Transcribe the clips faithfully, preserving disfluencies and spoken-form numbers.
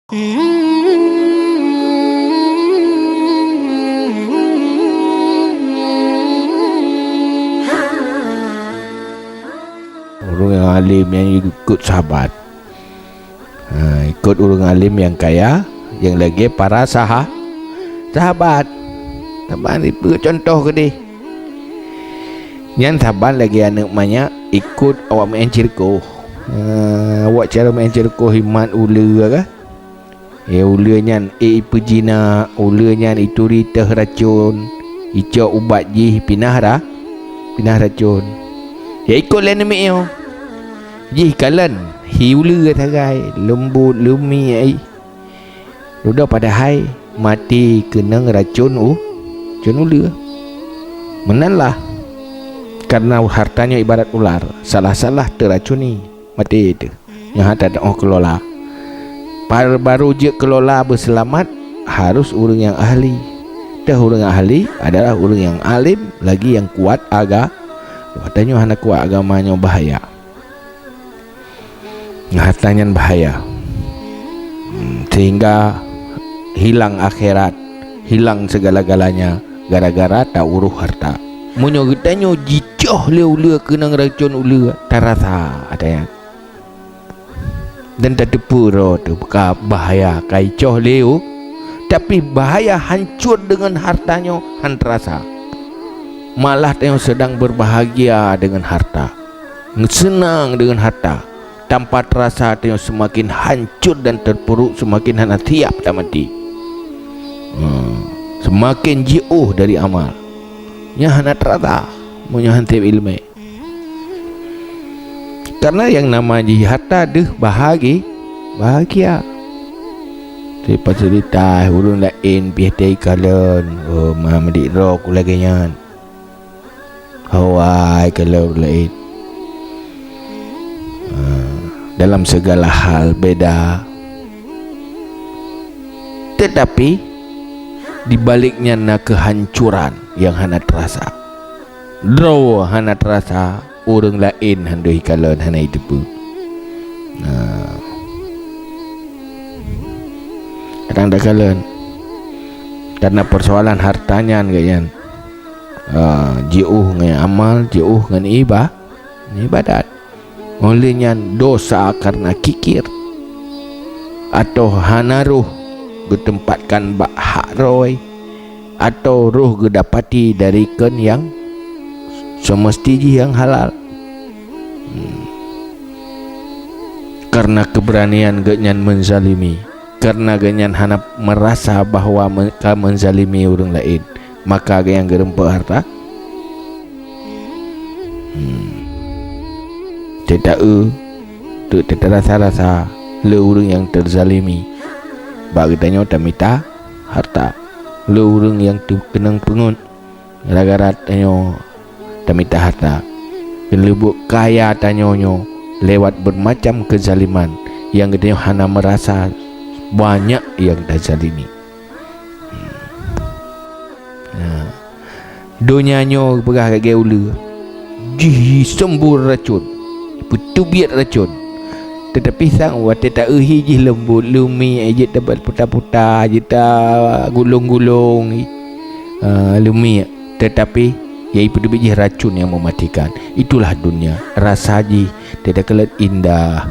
Ureuëng nyang além nyan ikot sahabat. Ha, ikot ureuëng além nyang kaya, nyang lagée para saha-, sahabat. Saban ipeue contoh keudeh. Nyan saban lagée aneuëk manyak ikot awak meu'en cirkoh. Ha, awak cara meu'en cirkoh imat uleue ka. Ya, uleue nyan, eh, ipeujinak, uleue nyan ituri teuh racon, icok ubat jih pinah ra-, pinah racon. Ya, ikot lé namiet nyoe. Jih kalon, hi uleue sagai, leumbot, leumiek, ai. Dudoe padahai maté keunong racon u-, racon uleue. Meunan lah, kareuna harta nyoe ibarat ular, salah-salah teuracuni, maté teuh. Nyang hana teu'oh keulola. Par-, barô jeuet keulola beuseulamat, harôh ureuëng nyang ahli. Teuh ureuëng ahli adalah ureuëng nyang além, lagi nyang kuat aga-, tanyoe hana kuat agama nyoe bahaya. Harta nyan bahaya. Hmm, sehingga hilang akhirat, hilang segala-galanya gara-gara ta-uroh harta. Meunyoe geutanyoe jicoh lé uleue keunong racon uleue, tarasa ata nyan. Dan tateupeue droe teuh ka bahaya ka icoh lé u, tapi bahaya hancor deungon harta nyoe han teurasa. Malah tanyoe seudang beubahgia deungon harta, seunang deungon harta, tanpa teurasa tanyoe seumaken hancor dan teupeuruk, seumaken hana siap tamaté. Hmm, seumaken jiôh dari amal. Nyan hana teurasa meunyoe han siap iéleumé. Kareuna nyang nama jih harta deuh bahagi-, bahagia. Sipa seurita ureuëng laén pih teuikalon, oh, ma meudik droe ku lagée nyan. Hawai kalon ureuëng laén. Ah, dalam segala hal beda. Tetapi, di balik nyan na keuhancoran nyang hana teurasa. Droe hana teurasa, ureuëng laén han deuh ikalon hana iteupeue. Nah. Kadang takalon, karena persoalan harta nyan geuh nyan, ah, jiôh ngon amal, jiôh ngon iba-, ibadat. Óh lheueh nyan dosa kareuna kikir, atau hana roh geuteumpat bak hak roe, atau roh geudapati dari kheun nyang seumeusti jih nyang halal. Hmm. Kareuna keubeuranian geuhnyan meuzalimi, kareuna geuhnyan hana meurasa bahwa me-, ka meuzalimi ureuëng laén, maka geuhnyan geurumpok harta. Hmm. Teuta-eu, teuk teutarasa-rasa lé ureuëng nyang teuzalimi. Bak geutanyoe tamita harta lé ureuëng nyang teukeunong peungeut. Gara-gara tanyoe tamita harta, keuneulheueh buet kaya tanyoe nyoe lewat beumacam keuzaliman nyang geutanyoe hana meurasa banyak nyang tazalimi. Hmm. Nah, donya nyoe geupeugah lagée uleue, jih seumbur racon, peuteubiet racon. Teutapi sang watée ta-eu hi jih leumbot, leumi, jeuet tabat puta-puta, jeuet tagulong-gulong, ah, leumi. Teutapi, ya, ipeuteubiet jih racon nyang meumatikan. Itulah dunia. Rasa jih teuka kalon indah,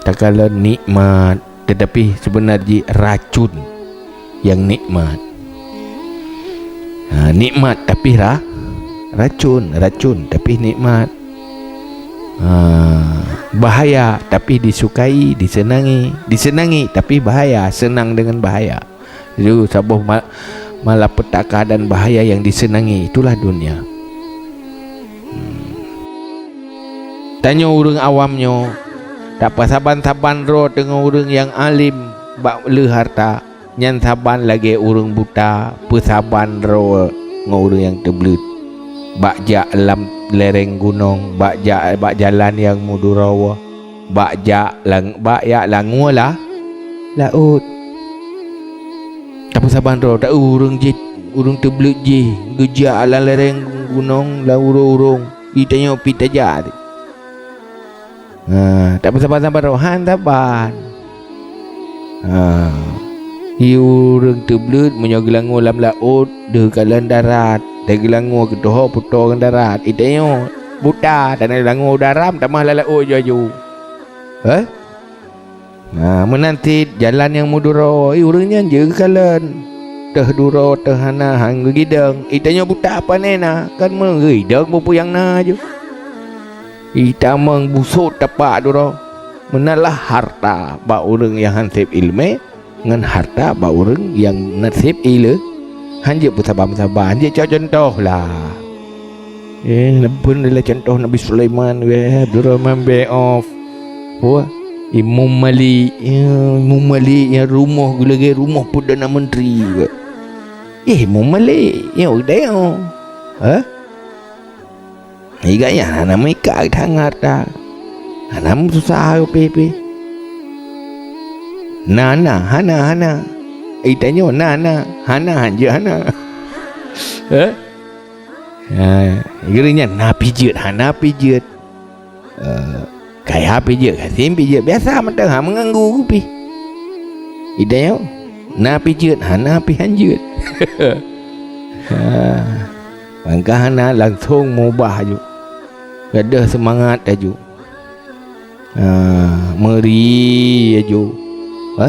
takalon nikmat, teutapi seubeuna jih racon nyang nikmat. Ha, nikmat tapi ra-, racon, racon tapi nikmat. Ha, bahaya tapi disukai, diseunangi, diseunangi tapi bahaya, seunang deungon bahaya. Itu saboh ma-, malapetaka dan bahaya nyang diseunangi, itulah dunia. Hmm. Tanyoe ureuëng awam nyoe, tapeusaban-saban droe teungoh ureuëng nyang além bak le harta, nyan saban lagée ureuëng buta peusaban droe ngon ureuëng nyang teubleuet. Bak jak lam lereng gunong, bak jak bak jalan nyang meuduro, bak jak lang-, bak jak langue la-, laôt. Tapeusaban droe, ta-eu ureuëng jih, ureuëng teubleuet jih geujak lam lereng gunong, lam urong-urong, di tanyoe pih tajak. Ha, tapeusaban-saban droe, han saban. Ha. Ie ureuëng teubleuet meunyoe geulangue lam laôt deuh kalon darat, dan geulangue keutoho putôh ngon darat. Itanyoe buta dan geulangue u daram tamah lam laôt aju-aju. Heh? Nah, meunan cit jalan nyang meuduro, ie ureuëng nyan jeuet geukalon. Teuh duro, teuh hana, han geugidong. Itanyoe buta pane na, kan meugeudong peue-peue nyang na aju. Itamong busôt tapak duro. Meunan lah harta bak ureuëng nyang han seb iéleumé, ngon harta bak ureuëng nyang na seb iéleumé. Han jeuet peusaban-saban, han jeuet cok cuntoh lah. Eh, neubeuet lé cuntoh Nabi Sulaiman, weh, Abdurrahman bin Auf. Wah, Imam Malik, ya, Imam Malik nyang rumoh geuh lagée rumoh Perdana Menteri, weh. Eh, Imam Malik, nyang udeh, oh. Hah? Iga nyan hana meuikat that ngon harta. Hana meususah pih-pih. Na, na, hana, hana. Itanyoe na, na, hana, han jeuet hana. Eh? Ha, geurinyan na pih jeuet, hana pih jeuet. Eh, kaya pih jeuet, gasien pih jeuet. Biasa mantong, ha, meunganggu pih. Itanyoe na pih jeuet, hana pih han jeuet. Ha, langkah hana langsong mubah aju. Gadôh seumangat aju. Ha, meuri aju. Ha?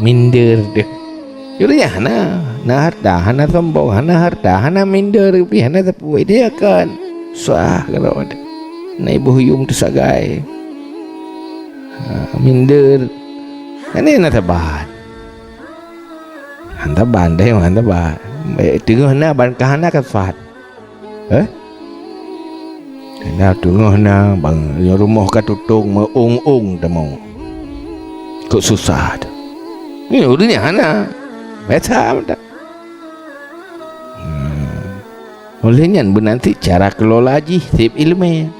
Minder deh. Jureueng hana, na harta, hana sombong, hana harta, hana minder pih, hana sapeue. Dia kan susah keudroe. Na iboh yum teusagai. Ha, minder. Kan na saban. Han saban deh, han saban. Baik, teungoh na ban ka hana ka sat. Eh? Hana teungoh na, bang, rumoh ka tutong meu-ong-ong tamong. Kok susah tu. Ni ureuëng nyang hana. Biasa mantap. Hmm. Oleh nyan, meunan cit cara keulola jih seb iéleumé.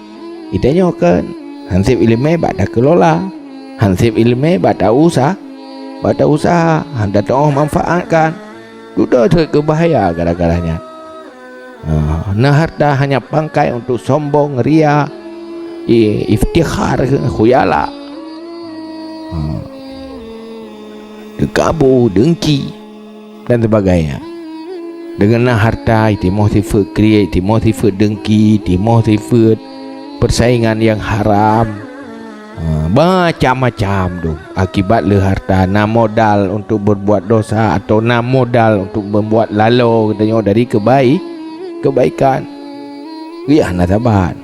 Itanyoe kan, han seb iéleumé bak takeulola. Han seb iéleumé bak ta-usah-, bak ta-usaha, han tatuoh manfaatkan. Dudoe that keu bahaya gara-gara nyan. Ha, na harta hanya pangkai untuk sombong, ria, i-, iftikhar, khuyala. Ha. Teukabô, deungki, dan sebagainya. Deungon na harta, itimoh sifeuet kriet, itimoh sifeuet deungki, itimoh sifeuet peusaingan nyang haram. Ha, macam-macam tu. Akibat le harta, na modal untuk berbuat dosa atau na modal untuk membuat lalo geutanyoe dari kebai-, kebaikan. Riah na saban.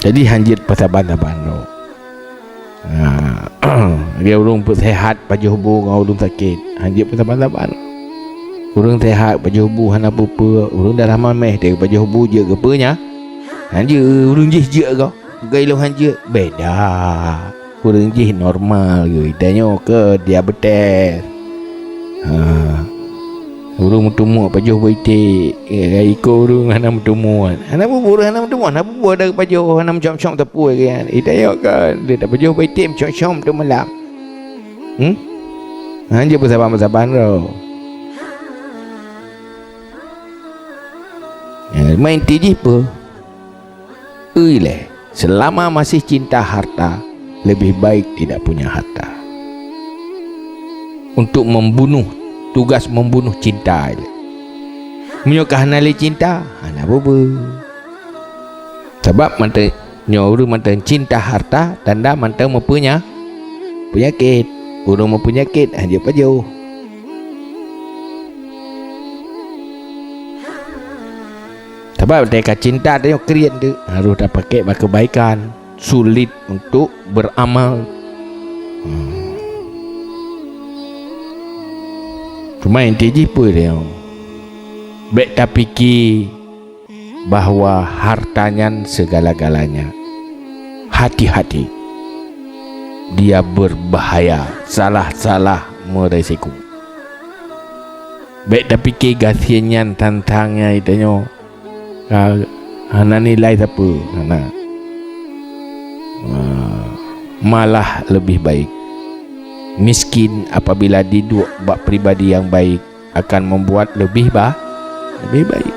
Jadi, hanjeuet peusaban-saban droe. Ha, lagée ureuëng peusehat pajoh bu ngon ureuëng sakét, hanjeuet peusaban-saban. Ureuëng sehat pajoh bu hana peue-peue, ureuëng darah mameh teuh pajoh bu jeuet keu peue nyan? Hanjeuet, ureuëng jih jeuet goh, geuilong hanjeuet, beda. Ureuëng jih normal geuh, tanyoe keu diabetes. Ha. Ureuëng meuteumé pajoh bak iték, eh, iko ureuëng hana meuteumé. Hana bubu ureuëng hana meuteumé, hana bubu ada pajoh, hana meucom-com teupue kan. Itayok kan, dia tak pajoh bak iték meucom-com tu malam. Hmm? Hanjeuet peusaban-saban droe. Ya, main tijih pun. Ui lé, selama masih cinta harta, lebih baik tidak punya harta. Untuk membunuh, tugas membunuh cinta ilé. Meunyoe ka hana lé cinta, hana bubu. Sabab mantong nyoe ureuëng mantong cinta harta, tanda mantong meupunya-, peunyakét. Ureuëng meupunyakét hanjeuet pajoh. Sabab watée ka cinta tanyoe kriet teuk, harôh tapakék bak keubaikan, sulit untuk beramal. Hmm. Cuma inti jih peue tanyoe? Bék tapike bahwa harta nyan segala-galanya. Hati-hati, dia berbahaya, salah-salah meurisiku. Bék tapike gasien nyan tantang nyang tanyoe ka hana nilai sapeue, hana. Ah, malah lebih baik miskin apabila diduek bak pribadi nyang baik akan membuat lebih ba-, lebih baik.